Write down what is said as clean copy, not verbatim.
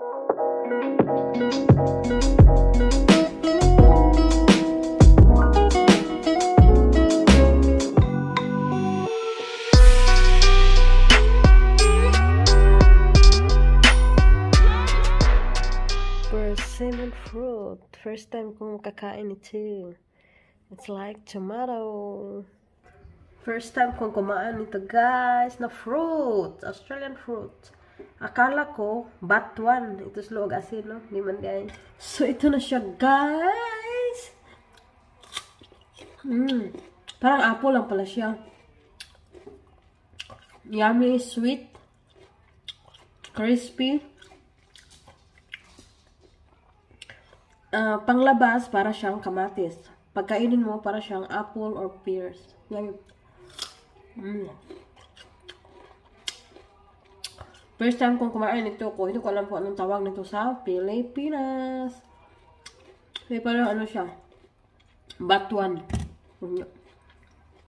Persimmon fruit. First time kong kakain ito. It's like tomato. First time kong kumain nito, guys, na fruit. Australian fruit. Akala ko, batuan. Ito sa luwag asin, no? Di man guys. So, ito na siya, guys. Parang apple lang pala siya. Yummy, sweet, crispy. Panglabas, para siyang kamatis. Pagkainin mo, para siyang apple or pears. Yummy. First time kong kumain nito ko, hindi ko alam kung anong tawag nito sa Pilipinas. May parang ano siya, batuan.